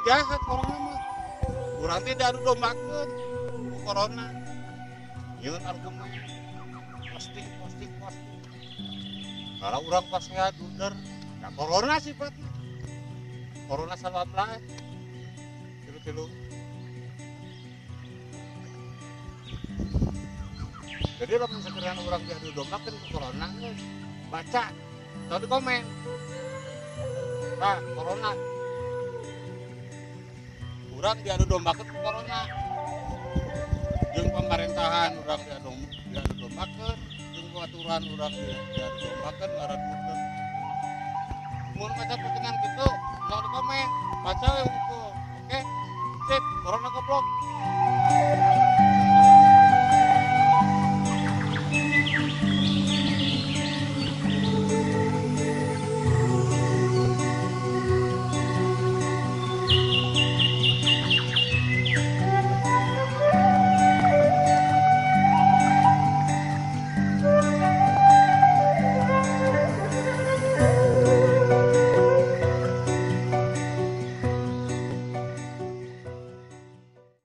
Jahat corona mah. Urang teh diadu dombakeun ku corona. Nyieun argumen. Posting, posting, posting. Kalau urang pasea duder, ya corona sifatnya. Corona 19. Tilu-tilu. Jadi lamun sekiranya urang diadu dombakeun ku corona geus, baca atau di komen. Nah, corona. Urang diadu dombakeun ku corona. Jeung pemerintahan urang diadu dombakeun, jeung aturan urang diadu dombakeun ngaran duder. Mun maca postingan kitu, tong di komen, baca we hukum.